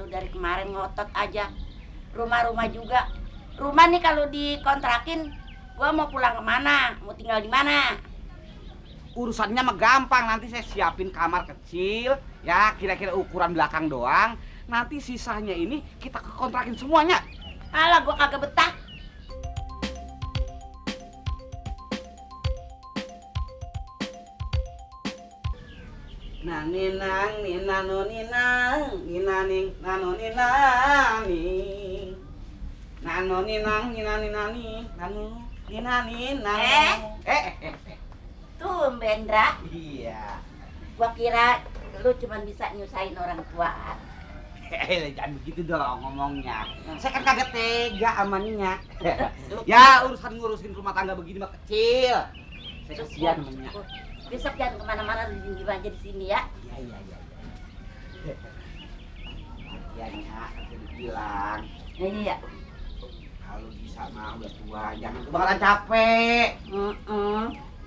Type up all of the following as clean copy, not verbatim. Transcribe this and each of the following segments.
lu dari kemarin ngotot aja. Rumah-rumah juga. Rumah nih kalau dikontrakin, gua mau pulang kemana? Mau tinggal di mana? Urusannya mah gampang, nanti saya siapin kamar kecil, ya kira-kira ukuran belakang doang. Nanti sisanya ini kita kontrakin semuanya. Alah, gua kagak betah. Naninang ninano ninang ninaning nano ninani nano ninang ninani nani nano ninani nano Tumben, Ndra. iya. Gua kira lu cuma bisa nyusahin orang tua. Jangan begitu dong ngomongnya. Saya kan kagak tega amannya. Ya ngurusin rumah tangga begini mah kecil. Saya kasihan amannya. Besok jangan kemana-mana, di aja di sini ya. Iya. Ya Nyak, saya bilang. Ini ya. Kalau bisa mah udah tua, jangan bakalan capek.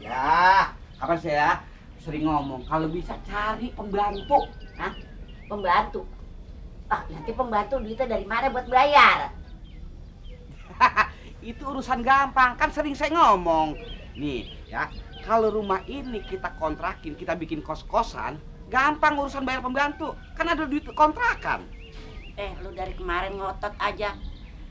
Ya, kapan saya sering ngomong kalau bisa cari pembantu. Hah? Pembantu? Ah, nanti pembantu duitnya dari mana buat bayar? Itu urusan gampang, kan sering saya ngomong. Nih, ya, kalau rumah ini kita kontrakin, kita bikin kos-kosan, gampang urusan bayar pembantu. Kan ada duit kontrakan. Lu dari kemarin ngotot aja.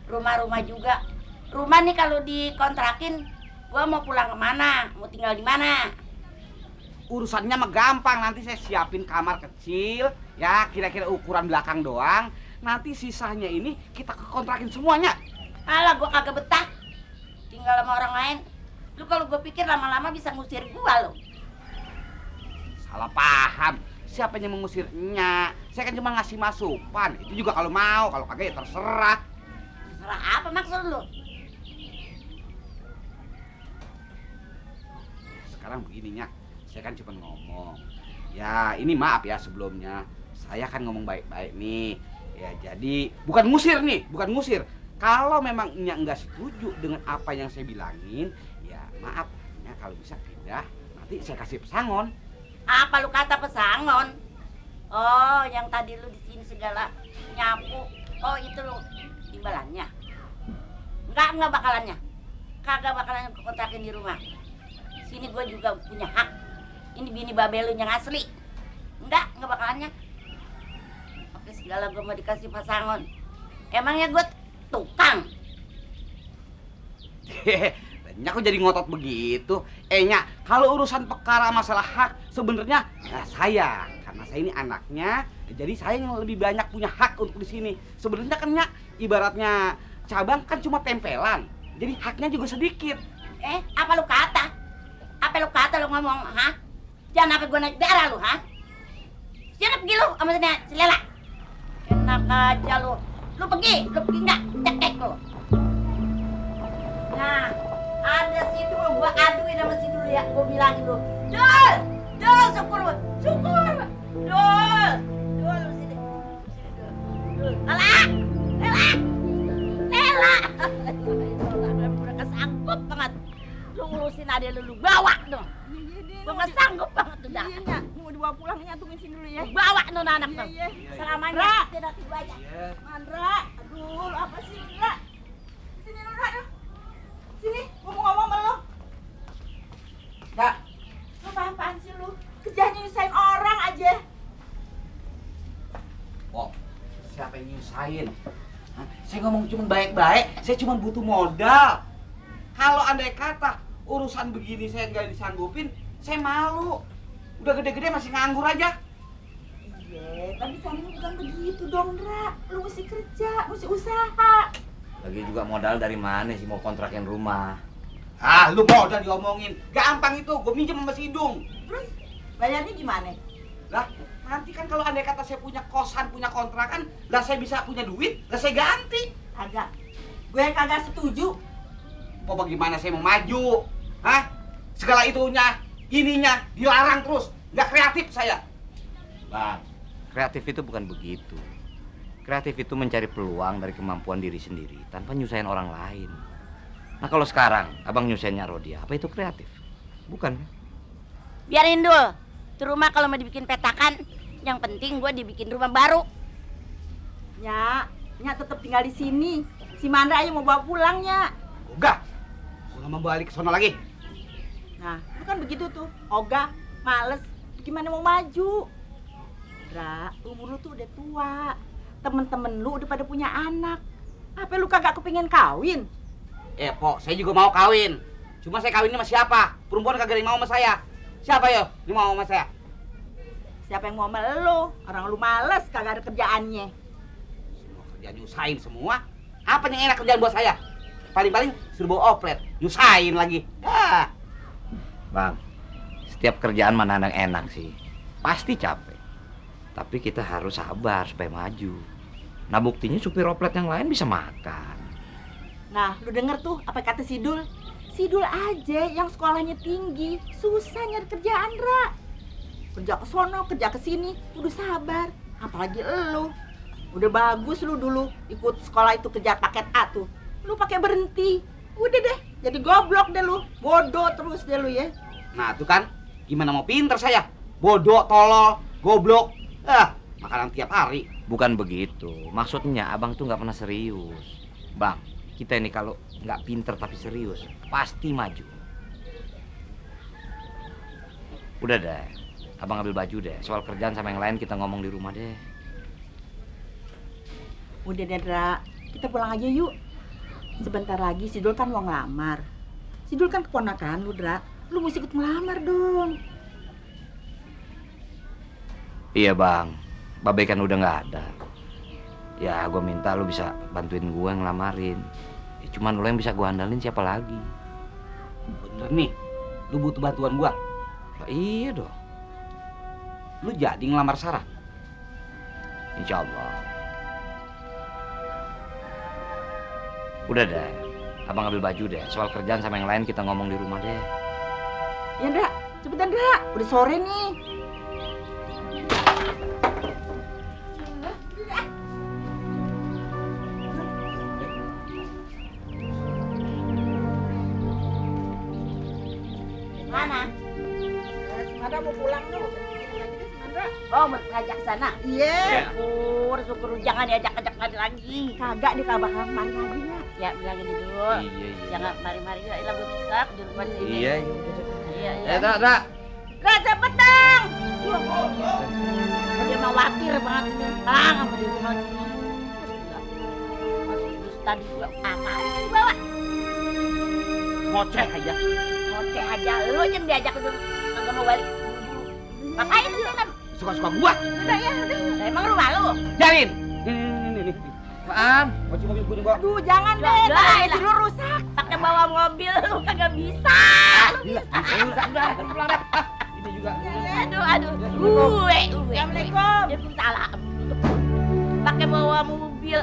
Rumah-rumah juga. Rumah nih kalau dikontrakin, gua mau pulang kemana? Mau tinggal di mana? Urusannya mah gampang, nanti saya siapin kamar kecil, ya kira-kira ukuran belakang doang. Nanti sisanya ini kita kontrakin semuanya. Alah, gua kagak betah tinggal sama orang lain. Lu kalau gua pikir lama-lama bisa ngusir gua lo. Salah paham. Siapa yang mengusirnya? Saya kan cuma ngasih masukan. Itu juga kalau mau, kalau kagak ya terserah. Terserah apa maksud lu? Sekarang begini Nyak, saya kan cuma ngomong. Ya ini maaf ya sebelumnya. Saya kan ngomong baik-baik nih. Ya jadi bukan ngusir. Kalau memang Nyak nggak setuju dengan apa yang saya bilangin, ya maaf Nyak kalau bisa pindah. Nanti saya kasih pesangon. Apa lu kata pesangon? Oh, yang tadi lu di sini segala nyapu. Oh, itu lu imbalannya. Enggak bakalannya. Kagak bakalan kontrakin di rumah. Sini gue juga punya hak. Ini bini babel lu yang asli. Enggak bakalannya. Oke, segala gue mau dikasih pesangon. Emangnya gue tukang? Nyak kok jadi ngotot begitu? Nyak, kalau urusan perkara masalah hak sebenarnya saya, karena saya ini anaknya, jadi saya yang lebih banyak punya hak untuk di sini. Sebenarnya kan Nyak, ibaratnya cabang kan cuma tempelan, jadi haknya juga sedikit. Apa lu kata? Apa lu kata lu ngomong, ha? Jangan apa gue naik darah lu, ha? Jangan pergi lu sama si Lela. Enak aja lu. Lu pergi enggak? Cekek lu. Nah, ada Sidul, gua aduin sama Sidul ya, gua bilangin lu. Dul, syukur lu sini. Dul, Lela. Udah kesanggup banget. Lu ngurusin adek lu bawa dong. Gua nggak sanggup banget tuh dah. Iya, mau dibawa pulang nyantungin sini dulu ya. Bawa no anak tuh. Iya. Selamanya tidak tiba aja. Mandra, aduh, lu apa sih, Ndra? Sini lu, Ndra. Sini, gua mau ngomong sama lu. Kak, Lu apaan sih lu? Kerjanya nyusahin orang aja. siapa yang nyusahin? Saya ngomong cuma baik-baik, saya cuma butuh modal. Kalau andai kata urusan begini saya nggak disanggupin, saya malu. Udah gede-gede masih nganggur aja. Iya, tapi caranya bukan begitu dong, Ndra. Lu mesti kerja, mesti usaha. Lagi juga modal dari mana sih mau kontrakin rumah? Lu modal diomongin. Gampang itu, gue minjem sama si Idung. Terus bayarnya gimana? Lah, nanti kan kalau andai kata saya punya kosan, punya kontrakan, lah saya bisa punya duit, lah saya ganti. Kagak. Gue kagak setuju. Apa bagaimana saya mau maju? Segala itunya, ininya dilarang terus. Nggak kreatif saya. Bang, kreatif itu bukan begitu. Kreatif itu mencari peluang dari kemampuan diri sendiri tanpa nyusahin orang lain. Nah kalau sekarang abang nyusahinnya Rodia, apa itu kreatif? Bukan kan? Biarin dulu. Tuh rumah kalau mau dibikin petakan, yang penting gue dibikin rumah baru. Nyak tetap tinggal di sini. Si Mandra aja mau bawa pulang, Nyak. Ogah, gua nggak mau balik ke sono lagi. Nah, lu kan begitu tuh. Ogah, males. Gimana mau maju? Dra, umur lu tuh udah tua. Temen-temen lu udah pada punya anak. Apa lu kagak kepingin kawin? Pok, saya juga mau kawin. Cuma saya kawin ini sama siapa? Perempuan kagak ada yang mau sama saya. Siapa yo? Yang mau sama saya? Siapa yang mau sama lu? Orang lu males, kagak ada kerjaannya. Semua kerjaan nyusahin semua. Apa yang enak kerjaan buat saya? Paling-paling suruh bawa oplet, nyusahin lagi. Bang, setiap kerjaan mana yang enak sih? Pasti capek. Tapi kita harus sabar supaya maju. Nah buktinya supir oplet yang lain bisa makan. Nah, lu denger tuh apa kata Sidul? Sidul aja yang sekolahnya tinggi, susah nyari kerjaan, Ra. Kerja ke sono, kerja ke sini, udah sabar. Apalagi elu. Udah bagus lu dulu ikut sekolah itu kerja paket A tuh. Lu pakai berhenti. Udah deh, jadi goblok deh lu. Bodoh terus deh lu ya. Nah tuh kan, gimana mau pinter saya? Bodoh, tolol, goblok. Makanan tiap hari. Bukan begitu. Maksudnya abang tuh nggak pernah serius. Bang, kita ini kalau nggak pinter tapi serius, pasti maju. Udah deh, abang ambil baju deh. Soal kerjaan sama yang lain kita ngomong di rumah deh. Udah deh, Dra. Kita pulang aja yuk. Sebentar lagi Sidul kan mau ngelamar. Sidul kan keponakan lu, Dra. Lu mesti ikut ngelamar dong. Iya bang, Babe kan udah nggak ada. Ya gue minta lu bisa bantuin gue ngelamarin. Ya, cuman lu yang bisa gue andalin siapa lagi? Bener nih, lu butuh bantuan gua. Lah, iya dong, Lu jadi ngelamar Sarah. insya Allah. Udah deh, abang ambil baju deh. Soal kerjaan sama yang lain kita ngomong di rumah deh. Ya, Dra. Cepetan, Dra. Udah sore nih. Mana? Semada mau pulang tuh. Lagi deh, Semada. Oh, ngajak sana. Iya. Syukur jangan diajak-ajak lagi. Kagak dia kagak bakal kemari lagi, Nyak. Ya, bilangin dulu. Iya. Jangan mari-mari lah gue bisa di rumah sini. Iya. Iya, iya. Dak. Dra, cepet dong. Dia mau khawatir banget ini. Sama di rumah sini. Masih dus tadi gue apa yang dibawa? Ngoceh aja. Ngoceh aja. Lu aja yang diajak dulu. Kagak mau balik. Ngapain di sana? Suka-suka gua. Udah ya, udah. Emang lu malu? Jarin. Nih. Apaan? Kunci mobil gua nih, gua. Aduh, jangan deh. Udah, Ntar udah. lu rusak. Pakai bawa mobil lu kagak bisa. Udah. Ini juga. Aduh. Assalamualaikum. Waalaikumsalam. Pakai bawa mobil.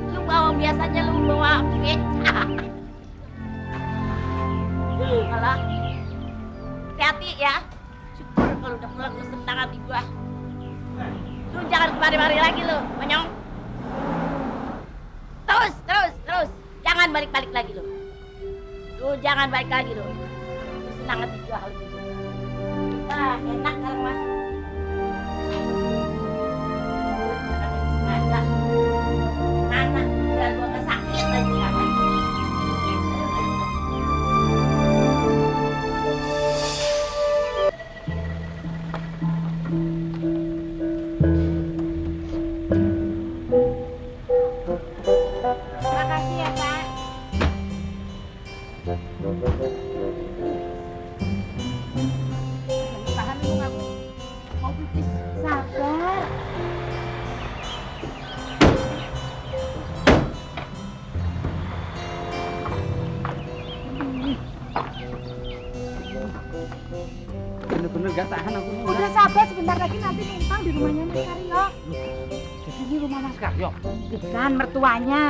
Lu bawa biasanya lu bawa beca. Alah. Hati-hati ya. Syukur kalau udah pulang lu senang hati gua. Lu jangan kemari-mari lagi lu, monyong. Terus. Jangan balik-balik lagi lu. Lu jangan balik lagi lu. Lu senang hati gua hal itu. Wah, enak sekarang mah. Sengaja. Mana? Biar gua kesakit lagi sekarang. Makasih ya, Pak. Tahan dulu ngaku. Mau pipis. Sabar. Bener-bener gak tahan aku. Udah sabar, sebentar lagi nanti numpang di rumahnya Mas Karyo. Jadi ini rumah Mas Karyo. Bukan mertuanya.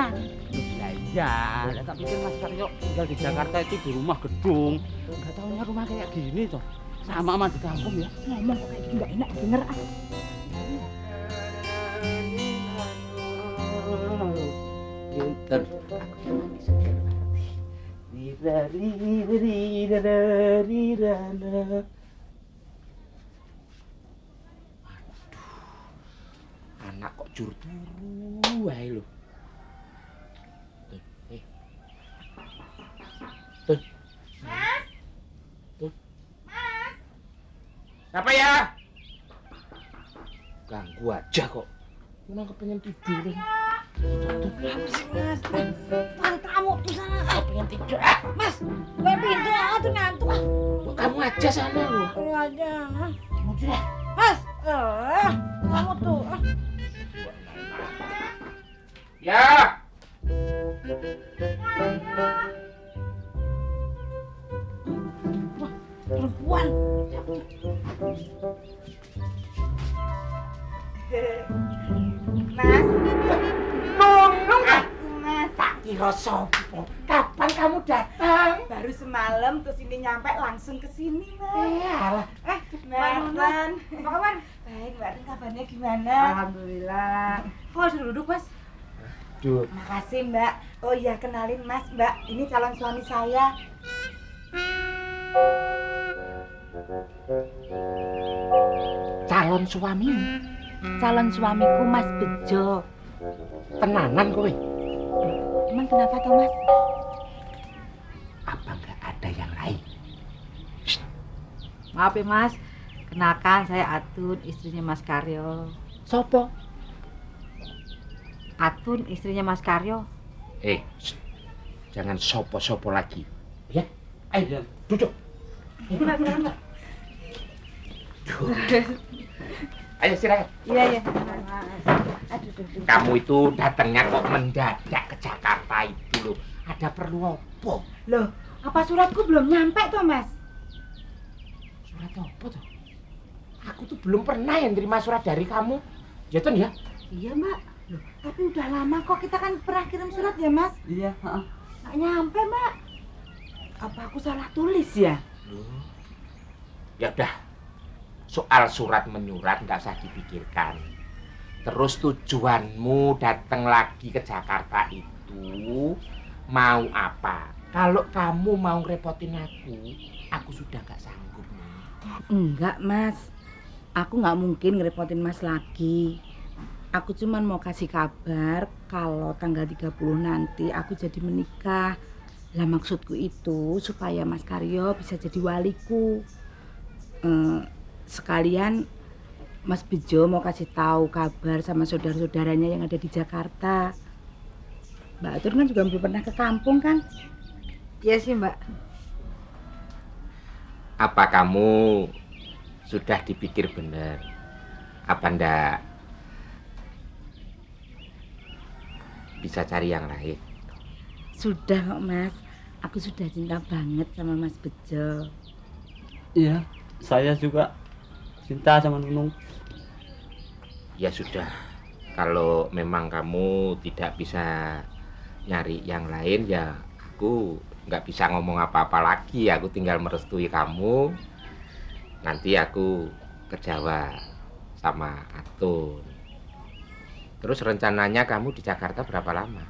Ya, tapi kan Mas Karyo tinggal di Jakarta itu di rumah gedung. Enggak tahunya rumah kayak gini toh. Sama sama di kampung ya. Ngomong kok kayak gitu nggak enak denger ah. Pinter. Anak kok jur turun wae lho. Tuh. Mas. Tuh. Mas. Siapa ya? Ganggu aja kok. Memang kepengen tidur. Tuh. Mas. Kan kamu tuh sana. Kepengen tidur. Mas, gue pintu tuh ngantuk. Kamu aja sana lho. Lu aja. Udah. Mas, kamu tuh. Ya. Perempuan. Mas. Nunung. Mas. Tak kira sopo. Kapan kamu datang? Baru semalam terus ini nyampe langsung ke sini, Mas. Alah. Mbak Ren. Apa kabar? Baik, Mbak Ren, kabarnya gimana? Alhamdulillah. Kok harus duduk, Mas? Duh. Makasih, Mbak. Oh iya, kenalin Mas, Mbak. Ini calon suami saya. Calon suamimu. Calon suamiku Mas Bejo. Tenanan kowe. Emang kenapa toh, Mas? Apa enggak ada yang lain? Maaf ya Mas, kenalkan saya Atun, istrinya Mas Karyo. Sopo? Atun, istrinya Mas Karyo. Jangan sopo-sopo lagi. Ya, ayo duduk. Ayo istirahat. Iya, iya. Aduh. Kamu itu datangnya kok mendadak ke Jakarta itu loh. Ada perlu apa? Loh, apa suratku belum nyampe toh, Mas? Surat apa tuh? Aku tuh belum pernah yang terima surat dari kamu. Ya Tun ya? Iya, Mbak. Loh, tapi udah lama kok kita kan pernah kirim surat ya, Mas? Iya, heeh. Nggak nyampe, Mbak. Apa aku salah tulis ya? Ya udah. Soal surat menyurat nggak usah dipikirkan. Terus tujuanmu datang lagi ke Jakarta itu mau apa? Kalau kamu mau repotin aku sudah nggak sanggup nih. Enggak, Mas. Aku nggak mungkin ngerepotin Mas lagi. Aku cuman mau kasih kabar kalau tanggal 30 nanti aku jadi menikah. Lah maksudku itu supaya Mas Karyo bisa jadi waliku. Sekalian Mas Bejo mau kasih tahu kabar sama saudara-saudaranya yang ada di Jakarta. Mbak Atur kan juga belum pernah ke kampung kan? Iya sih Mbak. Apa kamu sudah dipikir benar? Apa ndak bisa cari yang lain? Sudah kok Mas. Aku sudah cinta banget sama Mas Bejo. Iya, saya juga cinta sama Nunung. Ya sudah, kalau memang kamu tidak bisa nyari yang lain ya aku nggak bisa ngomong apa-apa lagi. Aku tinggal merestui kamu. Nanti aku ke Jawa sama Atun. Terus rencananya kamu di Jakarta berapa lama?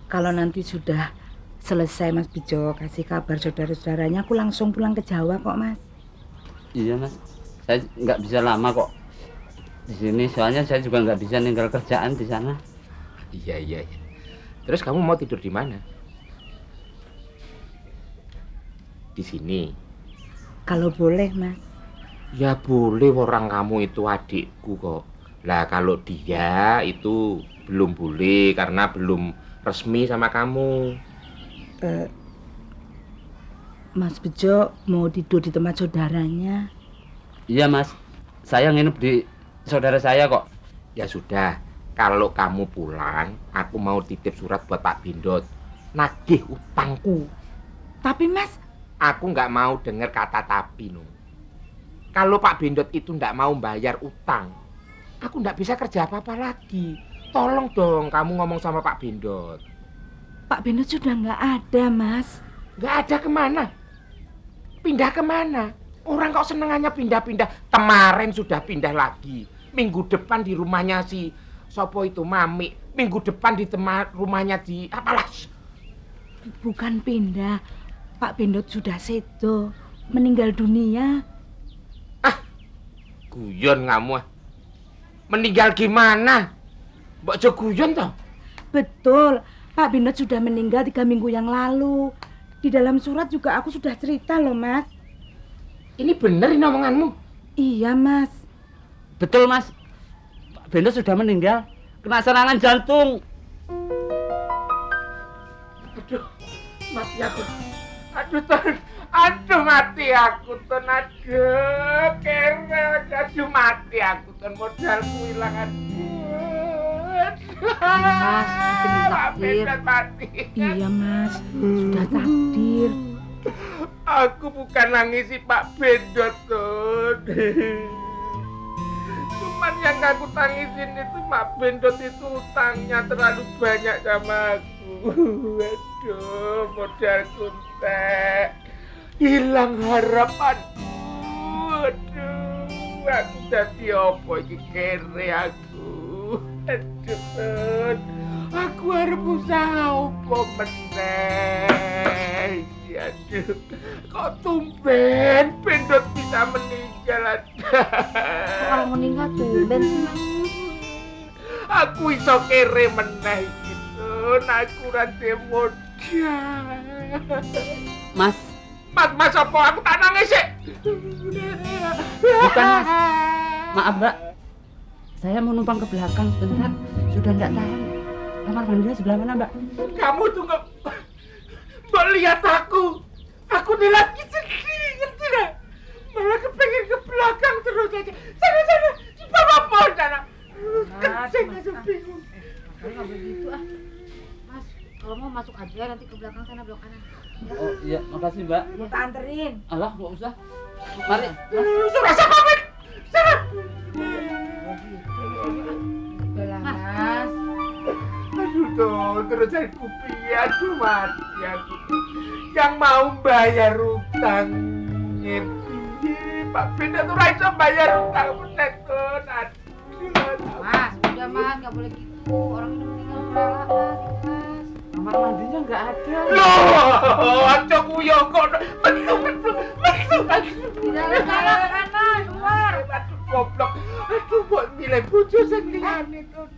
Kalau nanti sudah selesai Mas Bejo kasih kabar saudara-saudaranya, aku langsung pulang ke Jawa kok Mas. Iya Mas, saya nggak bisa lama kok di sini. Soalnya saya juga nggak bisa ninggal kerjaan di sana. Iya. Terus kamu mau tidur di mana? Di sini. Kalau boleh Mas. Ya boleh, orang kamu itu adikku kok. Lah kalau dia itu belum boleh karena belum resmi sama kamu. Mas Bejo mau tidur di tempat saudaranya. Iya Mas, saya nginep di saudara saya kok. Ya sudah, kalau kamu pulang, aku mau titip surat buat Pak Bindot. Nagih utangku. Tapi Mas, Aku nggak mau dengar kata tapi, no. Kalau Pak Bindot itu nggak mau bayar utang, aku nggak bisa kerja apa-apa lagi. Tolong dong kamu ngomong sama Pak Bindot. Pak Bindot sudah nggak ada Mas. Nggak ada kemana? Pindah kemana? Orang kok senengannya pindah-pindah. Kemarin sudah pindah lagi. Minggu depan di rumahnya si Sopo itu Mami. Minggu depan di rumahnya di apalah. Bukan pindah. Pak Bindot sudah sedo, meninggal dunia. Guyon kamu. Meninggal gimana? Mbak Joguyon toh? Betul, Pak Bindot sudah meninggal 3 minggu yang lalu. Di dalam surat juga aku sudah cerita loh, Mas. Ini bener ini omonganmu? Iya, Mas. Betul, Mas. Pak Bindot sudah meninggal. Kena serangan jantung. Aduh, mati aku. Aduh, Ton. Aduh, mati aku, Ton. Aduh, kere. Aduh, mati aku, Ton. Modalku hilang. Mas, mungkin Pak ditakdir. Bindot mati. Iya, Mas. Sudah takdir. Aku bukan nangisi Pak Bindot, Ton. Cuman yang aku tangisin itu Pak Bindot itu utangnya terlalu banyak sama aku. Aduh, modalku entek. Hilang harapanku. Aduh, aku jadi apa iki kere aku. Aduh, Ton. Aku harus usaha apa meneh. Aduh, kok tumben Bindot bisa meninggal. Orang meninggal tumben sih, Mas. Aku iso kere meneh gitu. Aku rada modal. Mas, Mas apa aku tak nangis sih? Bukan, Mas. Maaf, Mbak. Saya mau numpang ke belakang sebentar. Sudah enggak tahan. Kamar mandinya sebelah mana, Mbak? Kamu tuh nggak lihat aku. Aku nih lagi sedih, ngerti nggak? Malah kepengen ke belakang terus aja. Sana, di bawah pohon sana. Saya nggak bingung. Kalau nggak begitu ah. Mas, kalau mau masuk aja nanti ke belakang sana belok kanan. Oh, iya, makasih, Mbak. Mau tak anterin. Alah, enggak usah. Mari. Sudah saya pamit. Sana. Udah lah, Mas. Aduh tuh, terus saya kupi, aduh mati aku. Yang mau bayar utang Pak Bindot tuh raiso bayar utang bener tuh. Aduh. Mas, udah Mas, nggak boleh gitu. Orang ini meninggal rela, Mas. Kamar mandinya enggak ada. Loh, aja kuyo kok. Betul. Tidak ada kanan, keluar. Aduh goblok. Aduh kok nilai bojo sing liyane tuh.